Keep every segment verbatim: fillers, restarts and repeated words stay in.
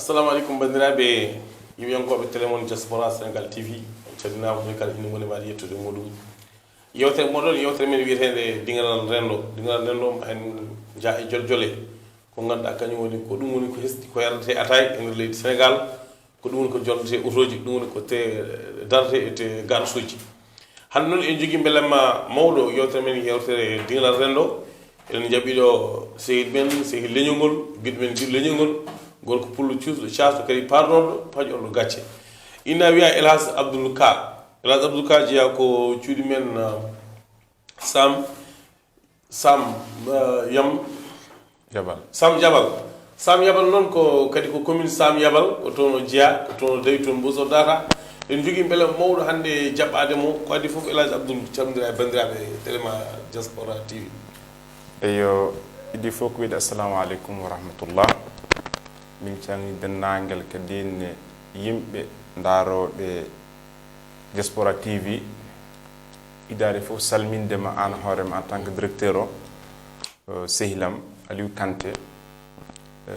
Assalamu aleykum, banndiraaɓe yiwiyankooɓe Télémon Diaspora Sénégal T V. On calminaama, moni kala inde mum e maɗa yettude muɗum. Yewtere moɗon, yewtere men wiyeteende Dingiral Renndo. Dingiral Renndo, ma en njah e joljole. Ko ngannduɗaa kañum woni, ko ɗum woni ko hesɗi, ko yardetee ataay e nder leydi Sénégal. Ko ɗum woni ko jolletee otooji, ɗum woni ko te-, daretee e te-, garsuuji. Hannde noon en njogii mbelamma mawɗo, yewtere men, yewtere Dingiral Renndo. Eɗen njaɓi ɗo sehil men, sehil leñol ngol, giɗo men, giɗo leñol ngol, gorko pullo cuusɗo, caasɗo kadi paarnooɗo, paƴorɗo gacce. Ina wiya El Hadj Abdoul Ka. El Hadj Abdoul Ka jeyaa ko cuuɗi men, ah, Sam, Sam, ah, Yam, Jabal. Sam Jabal. Sam Yabal noon ko kadi ko commune Sam Yabal, ko toon o jeyaa, ko toon o dañi toon Mboso Data. En njogii mbela mawɗo hannde jaɓɓaade mo. Ko adii fof, El Hadj Abdoul, calmondira e banndiraaɓe Télémon Diaspora T V. Eyo, idii fof ko wiide assalamu aleykum wa rahmatullah. Min calmini denndaangal kadi ne yimɓe ndaarooɓe Diaspora T V. Idaade fof salminde ma aan hoore ma en tant que directeur o, eh, sehilam Aliou Kanté. Eh,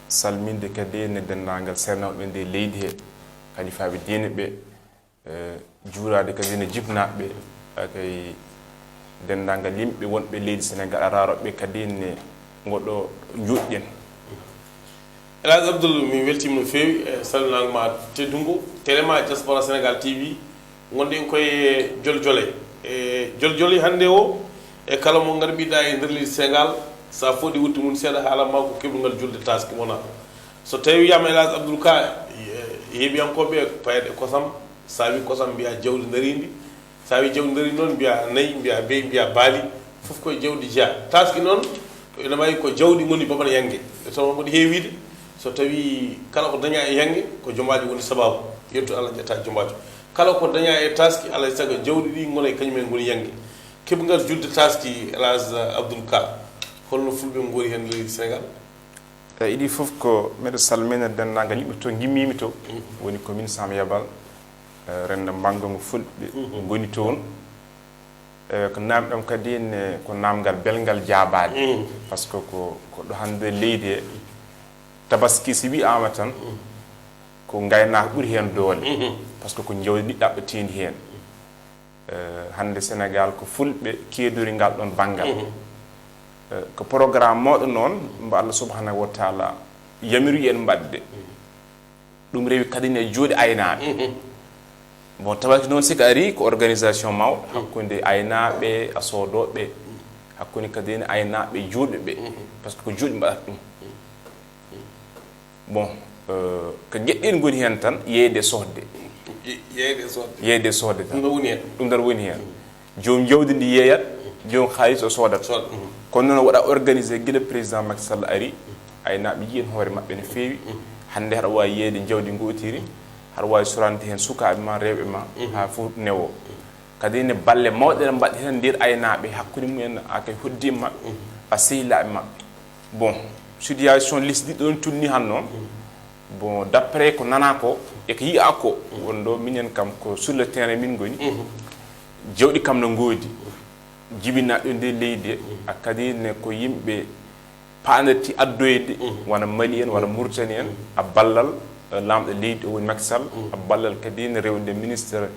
salminde kadi ne denndaangal seernawɓe nde leydi he, kalifaaɓe diine ɓe, eh, juuraade kadi ne jibnaaɓe ɓe, eh, kay denndaangal yimɓe wonɓe leydi Sénégal, a raarooɓe kadi ne ngoɗo njuuɗiɗen. El Hadj Abdoul, mi weltiima no feewi e salminaango ma teddungo. Télémon Diaspora Sénégal T V, ngonɗen koye joljole. E joljole hannde o, e kala mo ngarbiɗa e nder leydi Sénégal, so a fooɗi wutte mum seeɗa, haalan ma ko keblungal julde taaski wona. So tawi wiyaama El Hadj Abdoul Ka, e, heɓiyankooɓe payat e kosam, so a wi kosam mbiya jawdi ndariindi, so a wi jawdi ndariindi noon mbiya nayi, mbiya beyi, mbiya baali, fof koye jawdi jeyaa. Taaski noon, ko ene wayi ko jawdi ngoni babana yannge. E tawa mboɗo heewiide, so tawi kala ko dañaa e yannge, ko jomaajo woni sabaabu. Yettu Allah, ƴetta jomaajo. Kala ko dañaa e taaski, alaa e sago jawdi ɗi ngona e kañum en ngoni yannge. Keblungal julde taaski, El Hadj Abdoul Ka, holno fulɓe ngoni heen leydi Sénégal? E idii fof ko mbeɗa salmina denndaangal yimɓe to ngimmiimi to, woni commune Sam Yabal, eh, renndo manngo ngo fulɓe ngoni toon. Eh, ko naamɗam kadi ne, ko naamngal belngal jaabaade. Par ce que ko, ko ɗo hannde leydi he, tabaski si wiyaama tan, ko ngaynaaka ɓuri heen doole. Par ce que ko jawdi ndi ɗaɓɓatiindi heen. Eh, hannde Sénégal ko fulɓe keedori ngal ɗoon banngal. Eh, ko programme mawɗo noon mbo Allah subhanahu wa taala yamiri en mbaɗde. Ɗum rewi kadi ne juuɗe aynaaɓe. Bon, tabaski noon, si ko ari, ko organisation mawɗo hakkunde aynaaɓe, a soodooɓe, hakkunde kadi ne aynaaɓe, juuɗe ɓe. Par ce que ko juuɗe mbaɗata ɗum. Bon, eh, ko geɗɗe ɗiɗi ngoni heen tan, yeeyde e soodde. Ye-, yeeyde e soodde. Yeeyde e soodde tan. Ɗum ɗo woni heen. Ɗum ɗon woni heen. Joom jawdi ndi yeeyat, joom haalis o soodat. Soodat, mhm. Kono noon, waɗa organisé gila président Macky Sall ari, aynaaɓe njii heen hoore maɓɓe no feewi. Mhm. Hannde haɗa waawi yeeyde jawdi ngootiri, haɗa waawi sorande heen sukaaɓe ma, rewɓe ma, mhm, haa fof newo. Kadi ne balle mawɗe ɗe mbaɗi heen nder aynaaɓe, hakkunde mumen, a kay hoddii maɓɓe, mhm, a sehilaaɓe maɓɓe. Bon, situation lesdi ɗoon tolni hannde noon. Mhm. Bon, d'après ko nanaa ko e ko yiyaa ko, mhm, wonɗo minen kam ko sur le terrain min ngoni. Mhm. Jawɗi kam no ngoodi, jibinaaɗo e nder leydi, mhm, a kadi ne ko yimɓe paandirti addoyde, mhm, wona Mali en, wona, mhm, Mauritanie en, mhm, a ballal, eh, laamɗo leydi o woni Macky Sall, mhm, a ballal kadi ne rewde ministre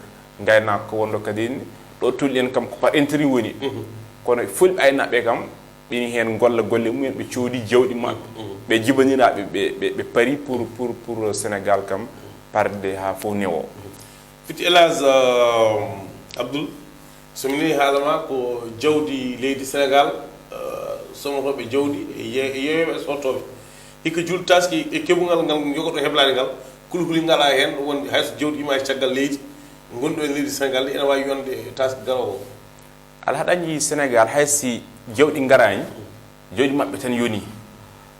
ngaynaaka ko wonɗo kadi ne, ɗo tolni en kam ko par intérim woni. Mhm. Kono fulɓe aynaaɓe kam, ɓeni heen golla golle mumen, ɓe coodi jawɗi maɓɓe, mhm, ɓe jibaniraaɓe, ɓe, ɓe, ɓe pari pour, pour, pour Sénégal kam parde haa fof newo. Fiti El Hadj, euh, Abdoul, so mi nanii haala ma ko jawdi leydi Sénégal, euh, somotooɓe jawdi e ye-, e yeeyooɓe e sottooɓe. Hikka julde taaski e keblungal ngal jogoɗo heblaade ngal, kulhuli ngalaa heen, ɗum woni hay so jawdi imaani caggal leydi, ngonɗo e leydi Sénégal ni, ene waawi yonde e taaski garoowo o. Alhaɗa anndi Sénégal, hay si jawɗi ngaraani, jawɗi maɓɓe tan yoni.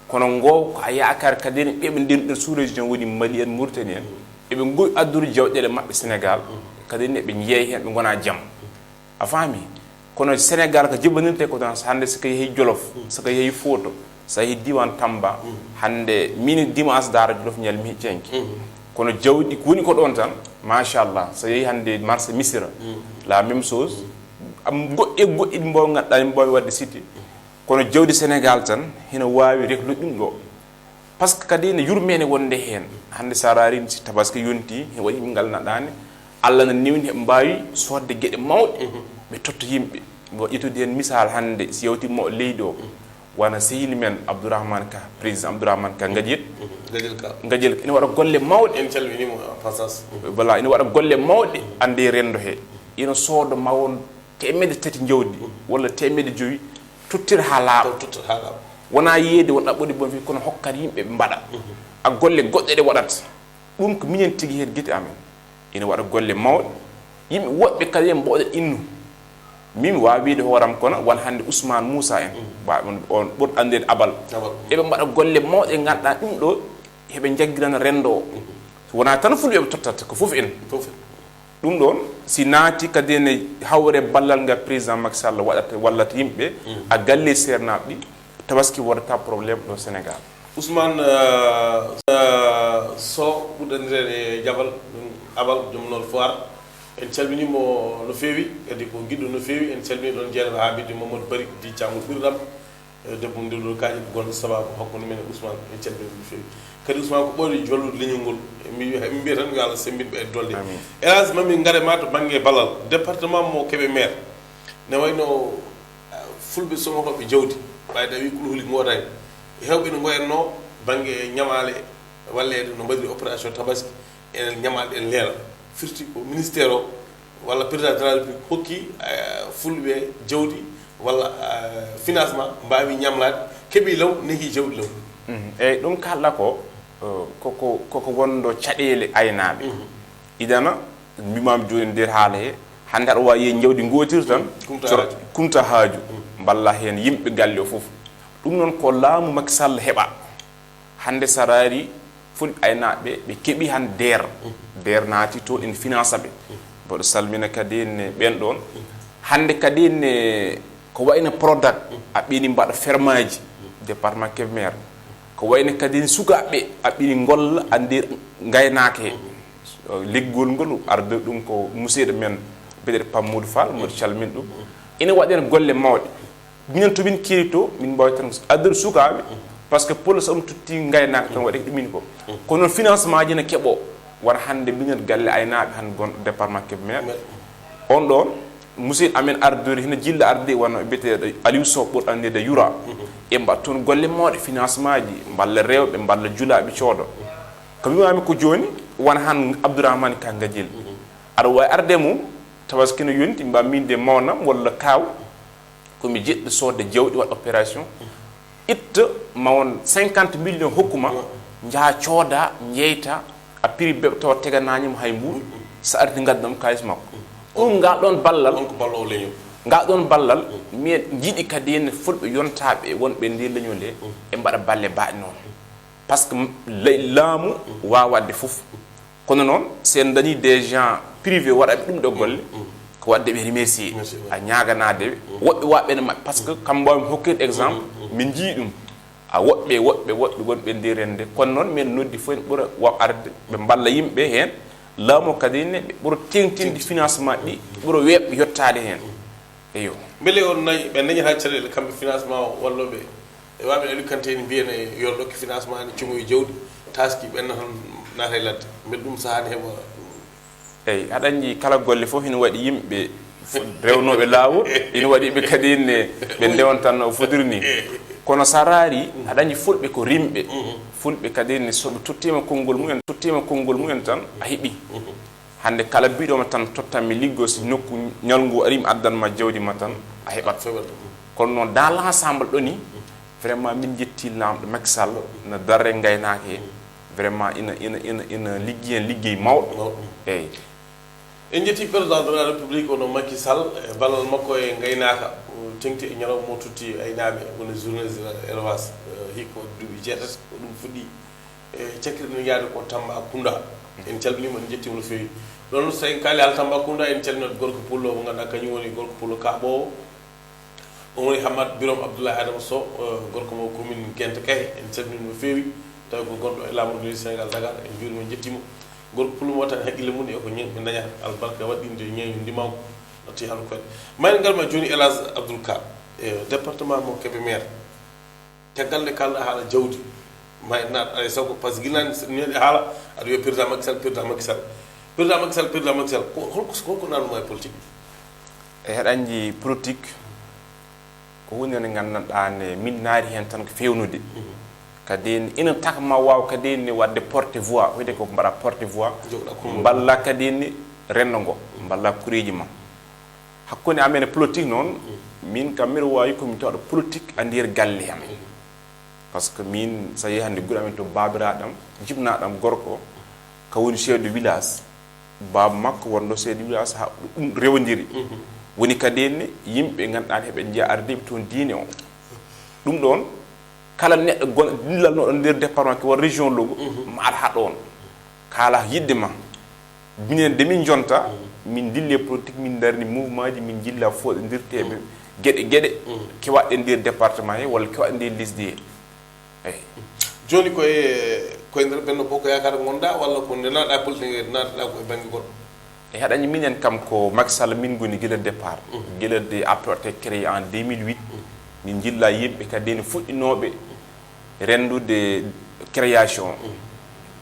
Kono ngo ko a yaakaar kadi ne ɓe ɓe ndeenɗen sous-région woni Mali en, Mauritanie en, eɓe ngowi addude jawɗeele maɓɓe Sénégal, kadi ne ɓe njeeya heen, ɓe ngona jam. A faami? Kono Sénégal ko jibanirte ko tan, hannde so ko yehi Jolof, so ko yehi Fouta, so yehi diiwaan Tamba, hannde min dimanche Daara Jolof ñalmi canki. Kono jawɗi ko woni ko ɗoon tan, machallah, so yehi hannde marché Misira, la même chose. Am goɗɗi e goɗɗi ɗi mbaawi ngannduɗaa, ɗi mbaawi waɗde cité. Kono jawdi Sénégal tan hino waawi reglude ɗum ɗo. Parce que kadi ne yurmeende wonde heen. Hannde so a raari si tabaski yonti, he waɗi yimɓe ngal naɗaani. Allah na newni heɓe mbaawi soodde geɗe mawɗe, ɓe totta yimɓe. Ngo ƴettude heen misal hannde, si yawti mo leydi o, wano sehil men Abdourahmane Ka, président Abdourahmane Ka, Gadiel. Gadiel Ka. Gadiel Ka ina waɗa golle mawɗe. En calminii mo en passage. Voilà, ina waɗa golle mawɗe hannde e renndo he. Ina sooda ma won teemedde tati njawdi, walla teemedde jowi, tottira haa laaɓa. Tottira haa laaɓa. Wonaa yeeyde won ɗaɓɓude boom fii, kono hokkat yimɓe ɓe mbaɗa. A golle goɗɗe ɗe waɗata. Ɗum ko minen tigi heen gite amen. Ina waɗa golle mawɗe. Yimɓe woɗɓe kadi en mboɗo innu. Min mi waawi wiyde hooram kono won hannde Ousmane Moussa en. Ba on, on ɓurɗo anndeede Abal. Abal. Eɓe mbaɗa golle mawɗe ɗe ngannduɗaa ɗum ɗo heɓe njaggirana renndo o. So wonaa tan fulɓe ɓe tottata ko fof en. Fof en. Ɗum ɗoon, si naati kadi ene hawre ballal ngal président Macky Sall waɗata, wallata yimɓe, a galle seernaaɓe ɗi, tabaski wodata problème ɗo Sénégal. Ousmane, euh, euh, Sow, ɓurɗo anndireede e Jabal, ɗum Abal, joom noon foire. En calminii mo no feewi, kadi ko giɗɗo no feewi. En calminii ɗoon Dieynaba Habidou Mamadou Bari, di Caangol ɓurɗam. E debbo nde ɗo kaaƴe ko gonɗo sababu hakkunde men e Ousmane, en calminii ɗum no feewi. Kadi Ousmane ko ɓooyɗo jollude leñol ngol. Mi wi-, mi mbiya tan yo Allah semmbin ɓe e dolde. Amiin. Hélas, mami ngare ma to bannge ballal. Département mo Kébémer. Ne wayno, ah, fulɓe soŋotooɓe jawdi. Ɓayda wi kulhuli ngootaani. Heewɓe no ngoyanno bannge ñamaale walleede no mbaɗiri opération tabaski. Enen ñamaale ɗen leela. Firti ko ministère o walla président de la République hokki, eh, fulɓe jawdi walla, eh, financement, mbaawi ñamlaade, keɓi law, nehi jawdi law. Mhm. Eyyi, ɗum kaalɗa ko, eh, koko, koko wonɗo caɗeele aynaaɓe. Mhm. Idana, mbimami jooni nder haala he, hannde aɗa waawi yeey jawdi ngootir tan, kumta cor-, haaju. Kumta haaju, mhm, mballa heen yimɓe galle o fof. Ɗum noon ko laamu Macky Sall heɓa. Hannde so a raari fulɓe aynaaɓe ɓe keɓi hannde DER. DER naati toon ene finance ɓe. Mboɗo salmina kadi ne ɓeen ɗoon. Hannde kadi ne ko wayno Prodac, a ɓeni mbaɗa fermaaji département Kébémer. Ko wayno kadi ne sukaaɓe a ɓeni ngolla a nder ngaynaaka he. Liggol ngol arde ɗum ko musidɗo men biyeteeɗo Pape Modou Fall, mboɗo calmina ɗum. Ina waɗen golle mawɗe. Minen to min keewi to, min mbaawi tan ko addude sukaaɓe, par ce que pullo so ɗum totti ngaynaaka tan waɗi ko ɗumini ko. Kono noon financement ji ne keɓoo, won hannde minen galle aynaaɓe hannde gonɗo département Kébémer. On ɗoon, musidɗo amen ardori hino jilla arde wano biyeteeɗo Aliou Sow ɓurɗo anndeede Yura. Ɓe mbaɗa toon golle mawɗe, financement ji, mballa rewɓe, mballa julaaɓe coodo. Ko mbimami ko jooni, won han Abdourahmane Ka Gadiel. Aɗa waawi arde mum, tawa so kene yonti, mbaɗa min de mawnam walla kaaw. Ko mi jiɗɗo soodde jawɗi, waɗa opération, itta ma won cinquante millions hokku ma, njaha cooda, njeyta, a prix beɓ tawa teganaani mo hay mbuuɗu, so arti ngaddanam kaalis makko. Ɗum ngal ɗoon ballal, on ko ballo o leñol. Ngal ɗoon ballal, min jiɗi kadi ne fulɓe yontaaɓe wonɓe e nder leñol he, ɓe mbaɗa balle baaɗe noon. Par ce que lay-, laamu waawaa waɗde fof. Kono noon, si en dañii des gens privés waɗaɓe ɗum ɗo golle, ko waɗde ɓe remercier, a ñaaganaade ɓe. Woɓɓe waawɓe no maɓɓe, par ce que kam mbaawmi hokkirde exemple, min njii ɗum. A woɓɓe, woɓɓe, woɓɓe wonɓe nder rende. Kono noon, min noddi fof en ɓura wa-, arde, ɓe mballa yimɓe heen. Laamu kadi ne, ɓe ɓura teeŋtinde financement ɗi, ɓura weeɓ yottaade heen. Eyo. Mbele on nayi, ɓe dañata caɗeele kamɓe financement o, walla ɓe, e waɓe Aliou Kanté ni mbiyene yo dokke financement ni cumoye jawdi, taski ɓenna tan naata e ladde. Mbele ɗum sahani heɓa? Eyi, aɗa anndi kala golle fof hino waɗi yimɓe fo-, rewnooɓe laawol, hino waɗi ɓe kadi ne ɓe ndewan tan no fodiri ni. Kono so a raari, aɗa anndi fulɓe ko rimɓe. Fulɓe kadi ne so ɓe tottiima konngol mumen, tottiima konngol mumen tan, a heɓi. Hannde kala biɗoma tan tottanmi liggo, si nokku ñalngu ari mi addan ma jawdi ma tan a heɓat. Kono noon dans l'ensemble ɗo ni, vraiment min njetti laamɗo Macky Sall no darre ngaynaaka he. Vraiment ina, ina, ina, ina liggi heen liggey mawɗo. Mawɗo. Eyyi. En njetti président de la République, ono Macky Sall, e ballal makko e ngaynaaka. O teŋti e ñalawma mo totti aynaaɓe, woni journée élevage, eh, hikka waɗi duuɓi jeetati, ko ɗum fuɗɗi. E cakkiri no yaade ko Tambacounda. En calminiima, en njettiima no feewi. Ɗoon so en kaali haala Tambacounda, en calminat gorko pullo mo ngannduɗaa kañum woni gorko pullo kaɓoowo. O woni Hammat Birom Abdoulaye Adama Sow, eh, gorko mo commune Gente Kahe. En calminiima no feewi. Tawi ko gonɗo e laamorgo leydi Sénégal Dakar, en njuuriima, en njettiima. Gorko pullo mo tan hakkille mum e ko ñeeñɓe dañata. Albarka waɗɗinde ñeeño ndimanko. Natti haala ko waɗi. Mayre ngal ma jooni El Hadj Abdoul Ka. E département mo Kébémer. Caggal nde kaalɗaa haala jawdi, Ma en naat alay sago, par ce que gila ni haala aɗa wiya président Macky Sall, président Macky Sall, président Macky Sall, président Macky Sall. Ko holko holko nanuma e politique? E heɗanji politique, ko hunde nde nganndanɗaa ne min naari heen tan ko fewnude. Kadi ina takma waaw kadi ne waɗde porte voix, wiyde ko mbaɗa porte voix. Mballa kadi ne renndo ngo, mballa kureeji ma. Hakkunde amen e politique noon, min kam mbiɗo waawi ko mi tawɗo politique a nder galle amen. Par ce que min, so yehi hannde gure amen to, baabiraaɗam, jibnaaɗam gorko, ka woni chef de village, baaba makko wonno chef de village, haa ɗum rewondiri. Woni kadi ne yimɓe ngannduɗaa heɓe njiya ardiiɓe toon diine o. Ɗum ɗoon, kala neɗɗo gon-, dillalnoɗo nder département, ko won région Louga, ma ar haa ɗoon. Kala yiɗde ma. Minen de min jonta, min dille politique, min darni mouvement ji, min jilla fooɗondirteeɓe geɗe, geɗe kewaɗe nder département he, walla kewaɗe nder leydi he. Eyi. Jooni ko e, ko e nder Benno Bokk Yaakaar ngonɗaa, walla ko nde naatɗaa politique he, naatɗaa ko e bannge goɗɗo? E haɗani minen kam ko Macky Sall min ngoni gila départ. Gila de A P R te créé en deux mille huit. Min jilla yimɓe kadi ne fuɗɗinooɓe renndude création.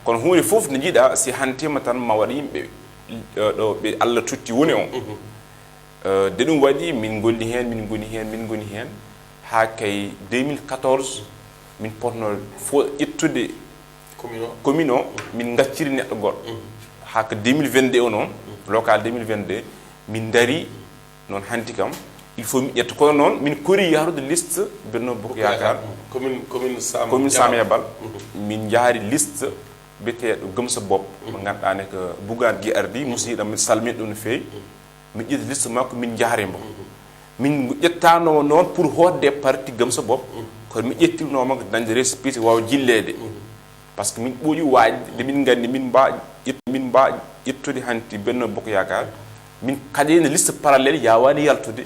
Kono huunde fof no njiɗa si hantima tan ma waɗ yimɓe, eh, ɗo ɓe Allah totti woni o. Eh, de ɗum waɗi min golli heen, min ngoni heen, min ngoni heen. Haa kay deux mille quatorze, min potno fo ƴettude commune o, min ngacciri neɗɗo goɗɗo. Haa ko deux mille vingt-deux o noon, local deux mille vingt-deux, min ndari noon hanti kam, il faut mi ƴetta. Kono noon, min kori yahrude liste Benno Bokk Yaakaar. Commune, commune Sam, commune Sam Yabal. Yabal. Min njahri liste biyeteeɗo Gëm Sa Bopp, mo ngannduɗaa ne ko Bougane Guèye Ardi, musidɗo, min salmini ɗum no feewi. Min ƴetti liste makko, min njahri mbo. Min ƴettaano noon pour hootde parti Gëm Sa Bopp, kono mi ƴettirnoo mo ko dañde récépissé, waawa jilleede. Par ce que min ɓooyi waajde, nde min nganndi min mbaa ƴet-, min mbaa ƴettude hanti Benno Bokk Yaakaar. Min kadi ne liste parallèle yaawaani yaltude.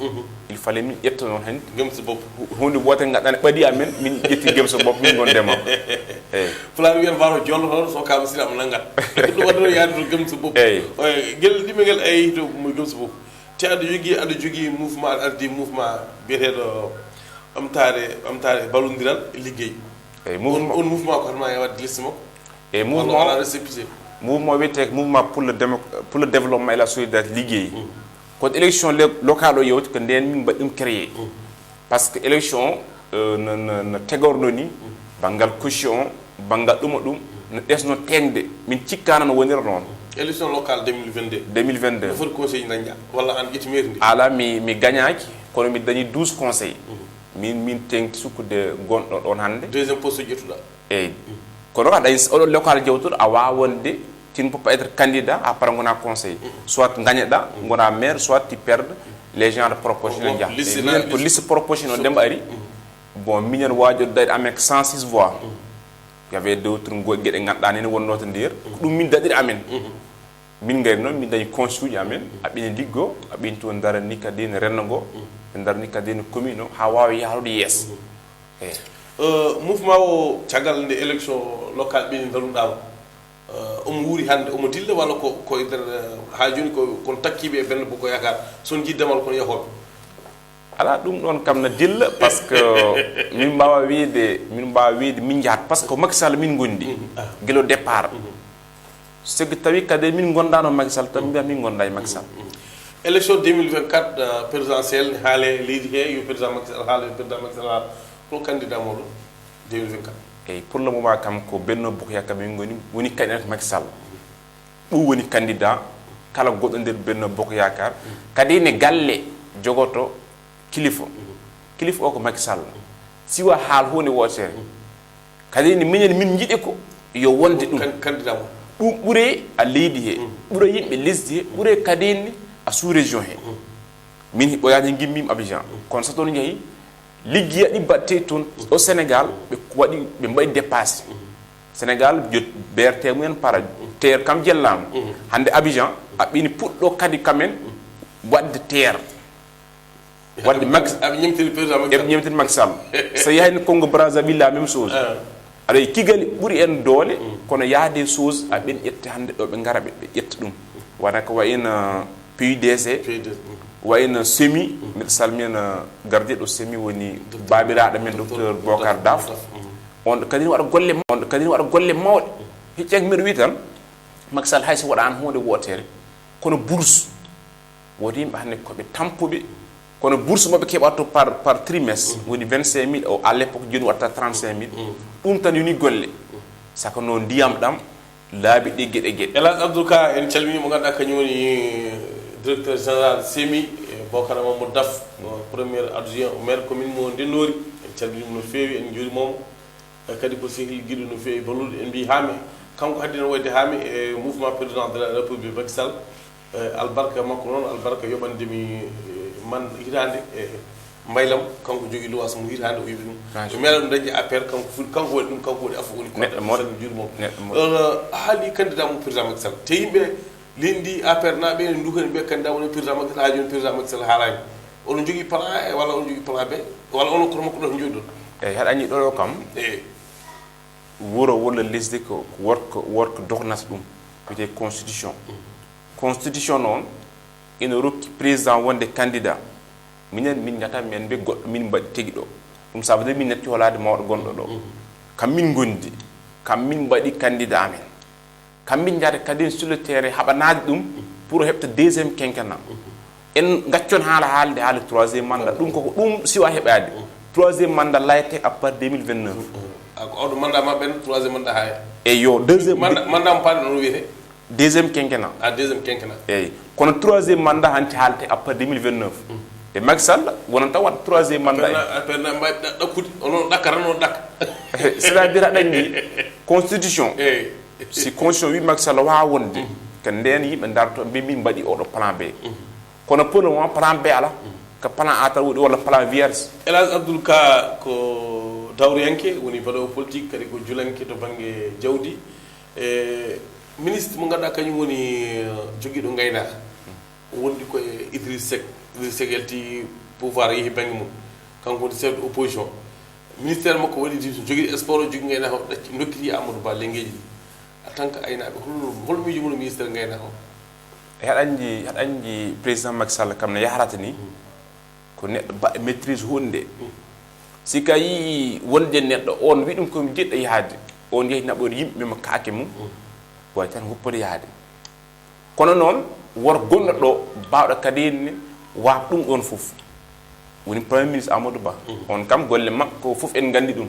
Il fallait min ƴetta noon hanti. Gëm Sa Bopp. Hu-, huunde wootere ngannduɗaa ne ɓadi amen, min ƴetti Gëm Sa Bopp, min ngonde makko. Eyi. Pulaar wiyata, "Mbaato jollotoɗo, so ka misiri am nanngat." Ɗum waɗi noon yaade to Gëm Sa Bopp. Eyi. Oye, ngel, ɗimel ngel, eyi, to mo Gëm Sa Bopp. Te aɗa jogii, aɗa jogii mouvement, aɗa ardii mouvement biyeteeɗo Ɓamtaare, Ɓamtaare Ballondiral e Liggey. Eyi, on, mouvement, on mouvement ko hoto ma e waɗde liste makko? Eyi, mouvement, walla récépissé? Mouvement wiyetee ko mouvement pour le démo-, pour le développement et la solidarité Liggey. Ko élection le-, locale o yewti, ko ndeen min mbaɗi ɗum créé. Par ce que élection, euh, no, no, no tegorno ni, banngal caution, banngal ɗum o ɗum, no ɓesno teeŋde. Min cikkaano no wonira noon. Élection locale deux mille vingt-deux. Deux mille vingt-deux. No foti conseil dañɗaa? Walla aan ƴetti mairie ndi? Alaa, mi, mi gañaaki, kono mi dañi douze conseils. Min, min teeŋti sukkude gonɗo ɗoon hannde. Deuxième poste ƴettuɗaa? Eyi. Kono kadi, oɗo local jewtuɗo, a waawaa wonde, tu ne peux pas être candidat, après ngona conseil. Soit gañeɗa, ngona maire, soit tu perds, les gens de proportionnel. Ko njaha. Liste na, minen ko liste, liste proportionnel, Demba ari. Bon, minen waajorɗo daɗi amen ko cent six voix. Il y avait d'autres ngo-, geɗe ngannduɗaa ne wonno to nder. Ko ɗum min daɗiri amen. Min ngari noon, min dañi consuji amen, aɓe ne liggo, aɓe ne toon darani kadi ne renndo ngo, ɓe darani kadi ne commune o, haa waawa yahrude yeeso. Eyi. Euh, mouvement o, caggal nde élection locale ɓe ndaruɗaama, euh, omo wuuri hannde, omo dilla walla ko, ko e nder, euh, haa jooni ko, kono takkiiɓe e Benno Bokk Yaakaar, son jiidamal kono yahooɓe? Alaa, ɗum ɗoon kam na dilla, par ce que min mbaawa wiyde, min mbaawa wiyde min njahat, par ce que Macky Sall min ngondi, gila départ. So tawi kadi min ngondaano Macky Sall, tan mbiya min ngonda e Macky Sall. Élection deux mille vingt-quatre, euh, présidentielle, ne haale leydi he, yo président Macky Sall haale, yo président Macky Sall haale. Ko candidat moɗon deux mille vingt-quatre? Eyi, pour le moment kam ko Benno Bokk Yaakaar min ngoni, woni candidat Macky Sall. Ɗum woni candidat kala goɗɗo nder Benno Bokk Yaakaar. Kadi ne galle jogoto kilifa. Kilifa o ko Macky Sall. Siwa haal huunde wootere. Kadi ne minen min njiɗi ko yo wonde ɗum. Can-, candidat mo. Ɗum ɓure a leydi he. Ɓure yimɓe lesdi he. Ɓure kadi ne a sous-région he. Min o yaade ngimmim Abidjan. Kono so toon njahi, liggiyaɗi mbaɗte toon o Sénégal, ɓe waɗi, ɓe mbaɗi dépassé. Sénégal, jot B R T mumen para, terre kam jellaama. Hannde Abidjan, aɓɓini puɗɗo kadi kamen waɗde terre. Waɗde Max-, aɓe ñemtini président Macky Sall. Eɓe ñemtini Macky Sall. So yahani Congo Brazzaville, la même chose. Ah. Aɗa yi Kigali ɓuri en doole, kono yaade chose, aɓen ƴette hannde ɗo ɓe ngara ɓe, ɓe ƴetta ɗum. Wona ko wayno P U D C, P U D C, wayno semi, mbiɗa salmina gardiiɗo semi woni baabiraaɗo men, docteur Bocar Daf. On kadi waɗa golle ma- on kadi waɗa golle mawɗe. Hecci ak mbiɗo wiya tan, Macky Sall hay so waɗaano huunde wootere, kono bourse, woodi yimɓe hannde ko ɓe tampuɓe, kono bourse maɓɓe keɓata to par par trimestre woni vingt cinq mille, o à l'époque, jooni watta trente cinq mille. Ɗum tan yoni golle, saka no ndiyam ɗam laabi ɗi geɗe geɗe. Elas Abdoul Ka, en calminii mo ngannduɗaa kañum woni directeur général semi, e Bokar Mamadou Daf, o premier adjoint au maire commune mo Ndennori. En calminii mo no feewi, en njuuriima mo. E kadi ko sehil giɗo no feewi ballude, en mbii haami, kanko haddi no wayde haami e mouvement président de la République Macky Sall. E albarka makko noon, albarka yoɓande mi, e, man hitaande, e mbaylam, kanko jogii luwaas mum hitaande, o yoɓi ɗum. Machallah. Mi meeɗa ɗum dañde A P R, kanko fuɗi, kanko waɗi ɗum, kanko waɗi afo woni ko. Neɗɗo moƴƴo. Sall juuri mum. Neɗɗo moƴƴo. Ɗon, haali candidat mo président Macky Sall. Te yimɓe leydi ndi, A P R naaɓe ene ndukani ɓe candidat woni président Macky Sall, haa jooni président Macky Sall haalaani. Oɗon njogii plan A e walla oɗon njogii plan B, walla onon koto makko ɗo njogii ɗon? Eyi, haɗa anndi ɗo ɗo kam, eyi, wuro walla lesdi ko worko, worko dognata ɗum, wiyetee constitution. Constitution noon ina rokki président wonde candidat. Minen, min njata, min mbiya goɗɗo, min mbaɗi tigi ɗo. Ɗum, ça veut dire min natti holaade mawɗo gonɗo ɗo. Kam min ngondi, kam min mbaɗi candidat amen. Kam min njata kadi sur le terrain haɓanaade ɗum pour o heɓta deuxième quinquennat. En ngaccon haala haalde haala troisième mandat. Ɗum koko ɗum siwa heɓaade. Troisième mandat layete à part deux mille vingt-neuf. A ko oɗo mandat ma ɓen, troisième mandat haya. E yo deuxième mandat, mandat mo paaɗen on wiyete? Deuxième quinquennat. A, deuxième quinquennat. Eyi. Kono troisième mandat hanti haalete à part deux mille vingt-neuf. E Macky Sall wonanta waɗa troisième mandat. A P R na, A P R na mbawi ɗa-, ɗakkude, onon ɗakkata, onon ɗakka. C'est-à-dire aɗa anndi constitution. Eyi. Si constitution wi Macky Sall wawa wonde, ko nden yimɓe darto mbi min mbaɗi oɗo plan B. Kono pour le moment plan B ala, ko plan A tan woni walla plan vierge. Elas Abdoul Ka ko dawriyanke, woni baɗoowo politique, kadi ko julanke to bannge jawdi. E ministre mo ngannduɗaa kañum woni, eh, jogiiɗo ngaynaaka. Wondi ko e Idriss Seck. Idriss Seck yalti pouvoir, yehi bannge mum. Kanko woni chef de opposition. Ministère makko waɗi division, jogii sport, jogii ngaynaaka, o ɗacci, ndokkiti Amadou Ba lenngeeji ɗi. En tant que aynaaɓe, hol, hol miijo mon e ministère ngaynaaka o? E haɗa anndi, haɗa anndi président Macky Sall kam no yahrata ni, ko neɗɗo ba-, maîtrise huunde. Si ka yii wonde neɗɗo on wi ɗum ko mi jiɗɗo yahaade, on yehi naɓori yimɓe mo kaake mum, wawi tan woppude yahaade. Kono noon, wor gonɗo ɗo, baawɗo kadi ne waab ɗum ɗoon fof. Woni Premier ministre Amadou Ba. On kam, golle makko fof en nganndi ɗum.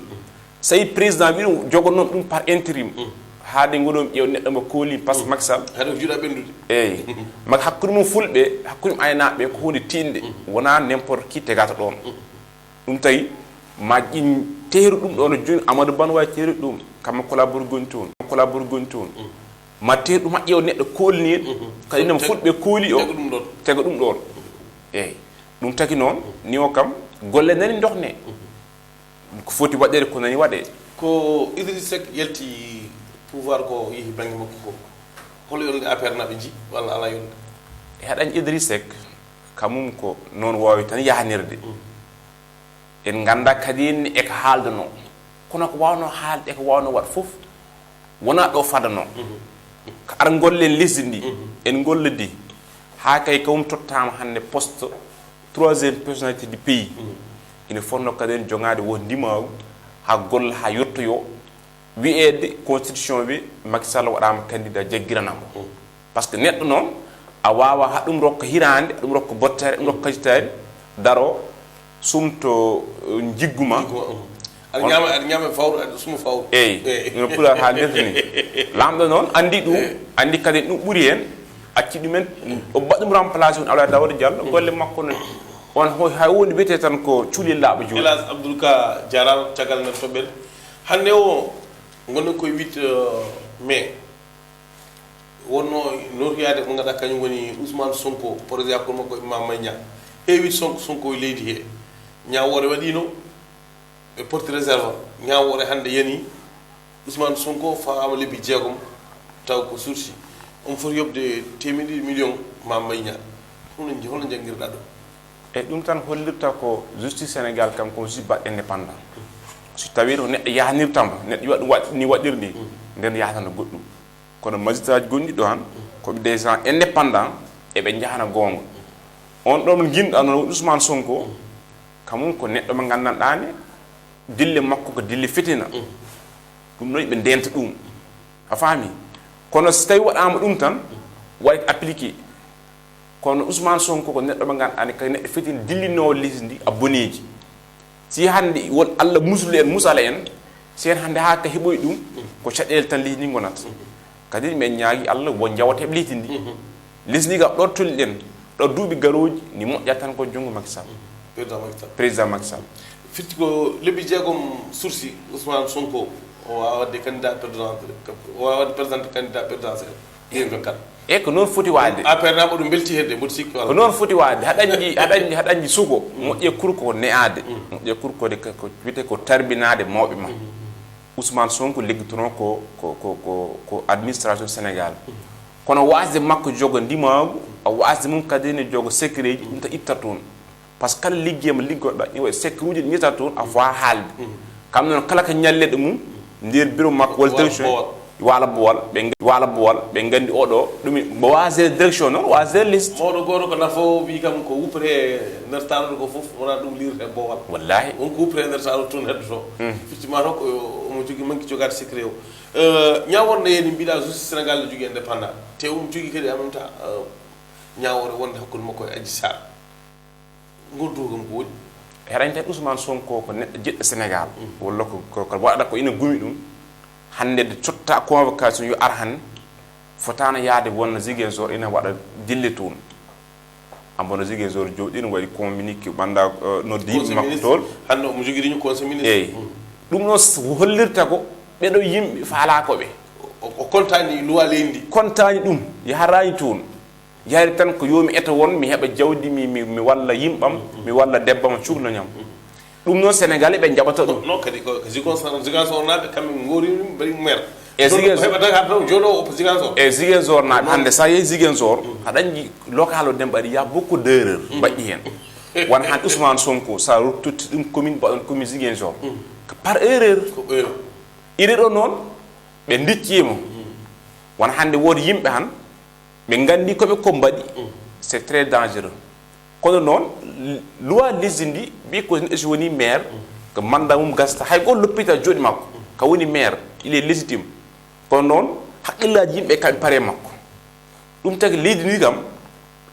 So tawi président wi ɗum, jogo noon ɗum par intérim. Haade ngoɗon ƴeew neɗɗo mo kooli, par ce que Macky Sall. Haade ko juuɗa ɓenndude. Eeyi. Mak hakkunde mum fulɓe, hakkunde mum aynaaɓe, ko huunde tiiɗnde. Wonaa n'importe qui tegata ɗoon. Ɗum tawi ma ƴin teeru ɗum ɗoon jooni, Amadou Ba no waawi teeru ɗum, kamma collaborer gonti toon, collaborer gonti toon. Ma teeru ɗum haqqe o neɗɗo koolni en, kadi no fulɓe kooli o, tega ɗum ɗoon. Tega ɗum ɗoon. Eeyi. Ɗum tagi noon, ni o kam, golle nani dogne. Ko foti waɗeede, ko nani waɗee. Ko Idriss Seck yalti pouvoir ko yehi bannge makko ko. Hol yolnde A P R naaɓe nji, walla alaa yolnde? E haɗañ Idriss Seck, kamum ko noon waawi tan yahanirde. En nganndaa kadi ne e ko haaldanoo. Kono ko waawnoo haalde e ko waawnoo waɗ fof, wonaa ɗo fadanoo. Ko ar ngollen lesdi ndi, en ngollidi. Haa kay kawum tottaama hannde poste troisième personnalité du pays. Ina fotnoo kadi en jogaade wo ndimaagu haa golla haa yottoyoo. Wiyeede constitution wi Macky Sall waɗaama candidat, jaggiranaa mo. Par ce que neɗɗo noon, a waawaa haa ɗum rokka hiraande, ɗum rokka bottere, ɗum rokka kajitaari, daro, sumto, eh, njiggu ma. Njiggu ma, um. Aɗa ñaama, aɗa ñaama e fawru, aɗa suma fawru. Eeyi, no Pulaar haalirta ni. Laamɗo noon anndi ɗum, anndi kadi ɗum ɓuri heen, acci ɗumen, o mbaɗa ɗum remplacé on Abdoulaye Daouda Diallo, golle makko no, on ho-, hay woni wiyetee tan ko cuulel laaɓa juuɗe. Hélas, Abdoul Ka jaaraama, caggal nde toɓɓere. Hannde o, ngonɗen koye huit, euh, mai. Wonnoo notoyaade mo ngannduɗaa kañum woni Ousmane Sonko, projet hakkunde makko e Mame Mbaye Niang. Heewi Sonko, Sonko e leydi he. Ñaawoore waɗiino, ɓe porti réserve. Ñaawoore hannde yanii, Ousmane Sonko fawaama lebbi jeegom, taw ko sursis. Omo foti yoɓde teemeɗɗe ɗiɗi million Mame Mbaye Niang. Hono nji-, hono njanngirɗaa ɗum? E ɗum tan hollirta ko justice Sénégal kam ko justice baɗɗo indépendant. So tawii ko neɗɗo yahnirta mo, neɗɗo waɗi, waɗ-, ni waɗirde, nden yahtana goɗɗum. Kono magistrat gonɗi ɗo han, ko ɓe des gens indépendants, eɓe njahana goonga. On ɗon nginɗa noon Ousmane Sonko, kamum ko neɗɗo mo nganndanɗaa ne, Dille makko ko dille fitina. Ɗum noon ɓe ndenta ɗum. A faami? Kono so tawi waɗaama ɗum tan, waɗi appliqué. Kono Ousmane Sonko ko neɗɗo mo ngannduɗaa ne, kadi neɗɗo fitina dillinoowo lesdi ndi a boneeji. Si hannde won Allah muslu en, musala en, si en hannde haa ka heɓoyi ɗum, ko caɗeele tan lesdi ndi ngonata. Kadi min ñaagi Allah won jawat heɓ lesdi ndi. Lesdi ndi kam ɗo tolni ɗen, ɗo duuɓi garooji ni moƴƴa tan ko junngo Macky Sall. Président Macky Sall. Président Macky Sall. Firti ko lebbi jeegom sursis Ousmane Sonko o waawa waɗde candidat présidentiel, o waawa waɗde présenté candidat présidentiel deux mille vingt-quatre. E ko noon foti waade. A P R naaɓe ɗum mbelti hedde, mboɗo sikki walla. Ko noon foti waade. Haɗa anndi, haɗa anndi, haɗa anndi suko. Moƴƴe kurko ko ne'aade. Moƴƴe kurko de ko wiyetee ko tarbinaade mawɓe ma. Ousmane Sonko liggotonoo ko, ko, ko, ko, ko administration Sénégal. Kono waasde makko jogo ndimaagu, a waasde mum kadi ne jogo secret ji, ɗum ta itta toon. Par ce que kala liggey mo liggoɗa, ina waɗi secret uji ɗi ñetta toon, a faa haalde. Kam noon kala ko ñalleɗo mum, nder bureau makko walla direction, waala boowal, ɓe nga-, waala boowal, ɓe nganndi oɗo, ɗum mo waasde direction noon, waasde liste. Mawɗo gooto ko nafoowo, wi kam ko wuppete nder taroɗo ko fof, wona ɗum liirte boowal. Wallaahi. Won ko wuppete nder taroɗo toon heddoto. Firti ma to ko omo jogii manki jogaade secret o. Eh, ñaawo wonde heen mbiɗa justice Sénégal ne jogii indépendant. Te omo jogii kadi en même temps, eh, ñaawoore wonde hakkunde makko e Adji Sarr. Ngol duo kam ko woni? Heɗañte Ousmane Sonko ko neɗɗo jiɗɗo Sénégal. Walla ko, ko, ko waɗata ko ina gumi ɗum. Hannde de totta convocation yo ar han. Fotaano yaade wonna Ziguinchor ina waɗa dille toon. Ambono Ziguinchor jooɗi no waɗi communiqué ɓannda, eh, noddi yimɓe makko toon. Hannde omo jogii réunion conseil ministre. Eyi. Ɗum noon s-, hollirta ko ɓeɗo yimɓe faalaa ko ɓe. O, o kontaani luwa leydi ndi. Kontaani ɗum, yaharaani toon. Yahri tan ko yo mi eto won, mi heɓa jawdi, mi, mi, mi walla yimɓam, mi walla debbam, cuklanyam. Ɗum noon Sénégalais ɓe njaɓata ɗum. Non, non, kadi ko, ko Ziguinchor, Ziguinchor naaɓe kamɓe ngori ɗum, mbaɗi maire. E Ziguinchor. Heɓa Dakar tan, jooɗo o Ziguinchor. E Ziguinchor naaɓe, hannde sa yehi Ziguinchor, aɗa anndi local o Demba Ari, il y a beaucoup d'erreur mbaɗɗi heen. Won hannde Ousmane Sonko, sa totti ɗum commune, mbaɗon commune Ziguinchor. Ko par erreur. Ko erreur. Iri ɗo noon, ɓe ndicciima. Won hannde woodi yimɓe han, ɓe nganndi ko ɓe ko mbaɗi. C'est très dangereux. Kono noon, loi lesdi ndi, mbi ko neɗɗo si woni maire, ko mandat mum gasta, hay goto loppitaa jooɗi makko, ka woni maire, il est légitime. Kono noon, haqqillaaji yimɓe kam pare makko. Ɗum tagi leydi ndi kam,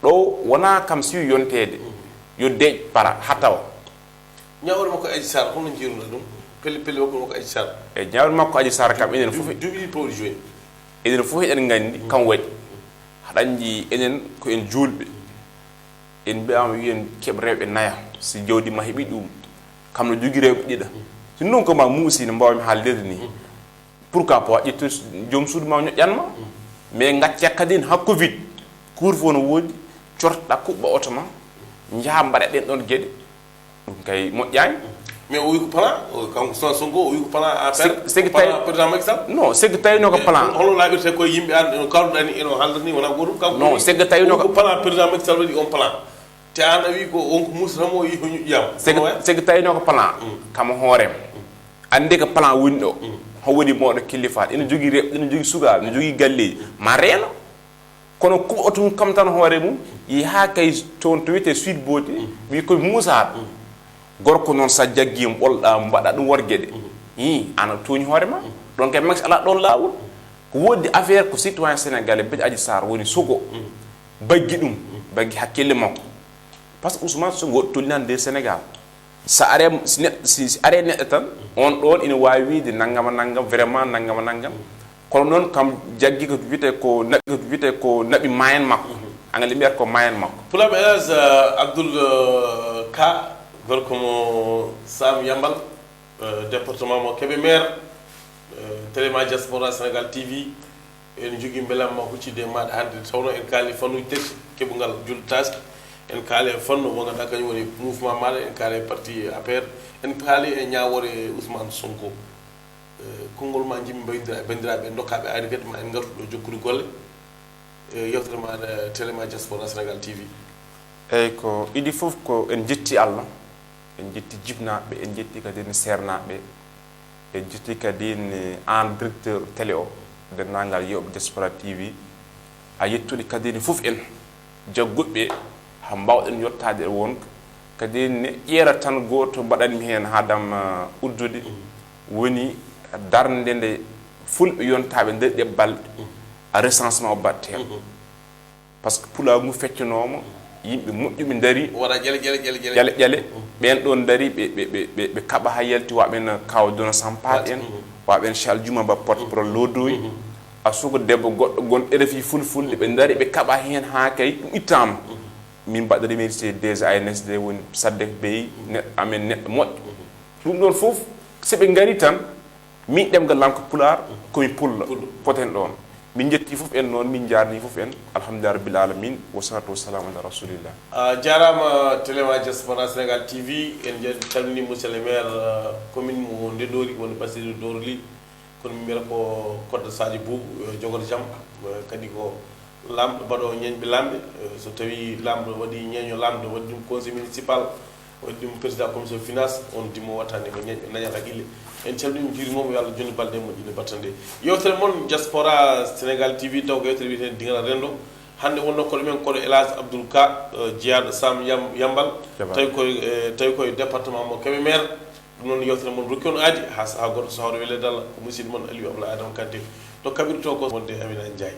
ɗo wonaa kam siwi yonteede, yo deeƴ para, haa tawa. Ñaawre makko Adji Sarr, holno njiiruɗaa ɗum? Pelle pelle makko, makko Adji Sarr. E ñaawre makko Adji Sarr kam, enen fof, duuɓi ɗiɗi pawɗi jooni. Enen fof eɗen nganndi, kam waɗi. Haɗa anndi enen ko en juulɓe. En mbiyaama wiyen keɓ rewɓe naya, si jawdi ma heɓi ɗum. Kam no jogii rewɓe ɗiɗa. Si noon ko ma muusi no mbaawmi haalirde ni. Pourquoi pas ƴettu joom suudu ma ñoƴƴan ma? Mais ngacca kadi en haa covid. Couvre-feu no woodi, cortoɗaa kuɓɓa oto ma, njaha mbaɗa ɗen ɗon geɗe. Ɗum kay moƴƴaani. Mais o wi ko plan, o, kanko Ousmane Sonko, o wi ko plan A P R, sigi, sigi ko plan tawi, président Macky Sall. Non, sigi tawino ko plan. Hol-, hol-, holno laaɓirta koye yimɓe an, no kaalduɗaa ni, eno haalda ni, wona gootum. Kanko non, wi sigi tawino ko plan président Macky Sall waɗi on plan. Te an a wi ko on ko muusata mo, o yi ko ñoƴƴaama. Sigi, sigi tawino ko plan, kam hoorem. Anndi ko plan woni ɗo. Ho woni mawɗo killifaaɗo. Ina jogii rewɓe, ina jogii sukaaɓe, ina jogii galleeji. Ma reeno. Kono kuɓa oto mum kam tan hoore mum, yaha kay toon to wiyetee Sweet Beauté, wi ko Moussa. Gorko noon sa jaggi mo ɓolɗa mo mbaɗa ɗum worgeɗe. Hi, ana tooñi hoore ma. Ɗon kay Macky alaa ɗon laawol. Ko woodi affaire ko citoyen sénégalais mbiɗa Adji Sarr woni sogo. Baggi ɗum, baggi hakkille makko. Par ce que Ousmane Sonko woɗɗo tolninaande nder Sénégal. So are, si neɗɗo, si, si are neɗɗo tan, on ɗon ina waawi wiide nanngama nanngam, vraiment nanngama nanngam. Kono noon kam jaggi ko wiyetee ko naɓi, ko wiyetee ko naɓi maayen makko. Angale mbiyata ko maayen makko. Pulaar El Hadj, eh, Abdoul, eh, Ka, gorko mo Sam Yambal, eh, département mo Kébémer, eh, Téléma Diaspora Sénégal T V. Eɗen njogii mbelamma huccitde e maaɗa hannde, nde tawnoo en kaali fannuuji tati, keɓungal julde taaske. En kaali e fannu mo ngannduɗaa kañum woni mouvement maaɗa, en kaali e parti A P R, en kaali e ñaawoore Ousmane Sonko. Eh, konngol ma njimmi mbayndira-, banndiraaɓe, en ndokkaa ɓe ayde kadi ma en ngartu ɗo jokkude golle. Eh, yewtere maaɗa, Téléma Diaspora Sénégal T V. Eeyi, ko idii fof ko en njetti Allah, en njetti jibnaaɓe, en njetti kadi ne seernaaɓe, en njetti kadi ne aan directeur télé o, denndaangal yeewɓe Diaspora T V. A yettude kadi ne fof en jagguɓe haa mbaawɗen yottaade e wonko Kadi ne ƴeera tan gooto mbaɗanmi heen haadam uddude, woni darnde nde fulɓe yontaaɓe nder ɗe balɗe, a recensement o baɗte heen. Par ce que pulaagu ngu feccanooma, yimɓe moƴƴuɓe ndari, waɗa ƴale ƴale ƴale ƴale ƴale ƴale. Ɓeen ɗoon ndari, ɓe ɓe ɓe ɓe ɓe kaɓa haa yalti, waɓen kaw dona sampaat en, waɓen chal juma ba porte parole lodoyi, a suka debbo goɗɗo gon R F I fulfulde, ɓe ndari ɓe kaɓa heen haa kay ɗum ittaama. Min mbaɗa remercier déjà A N S D woni Saddek Bey, neɗɗo amen, neɗɗo moƴƴo. Ɗum ɗoon fof, so ɓe ngari tan, min ɗemngal am ko pulaar, komi pullo, poten ɗoon. Min njetti fof en noon, min njaarni fof en, alhamdulillah rabbil alamin, wa salatu wa salamu ala rasulillah. A jaaraama, Téléma Diaspora Sénégal T V, en nja- calmini monsieur le maire, euh, commune mo Ndendori, woni Bassirou Dorli, kono min mbiyata ko Kodda Sadio Boubou, yo jogor jam, euh, kadi ko laamɗo baɗoowo ñeeñɓe laamɓe, euh, so tawi laamɗo waɗi ñeeño laamɗo, waɗi ɗum conseil municipal, waɗi ɗum président commission finance, on dimo wattani ko ñeeñɓe nañal haqqille. En calmini mo, juurima mo, yo Allah jonni balɗe moƴƴude battande. Yewtere mon Diaspora Sénégal T V, taw ko yewtere wiyeten Dingal Renndo. Hannde wonno koɗo men koɗo El Hadj Abdoul Ka, euh, jeyaaɗo Sam Yam-, Yambal. Jabaade. Tawi koye, eh, tawi koye département mo Kébémer. Ɗum noon yewtere mon rokki on aadi, haa sahaa goɗɗo so hawre wele dalla, ko musidɗo mon Aliou Abdoulaye Adama Kanté. To kaɓirto ko wonde Amina Ndiaye.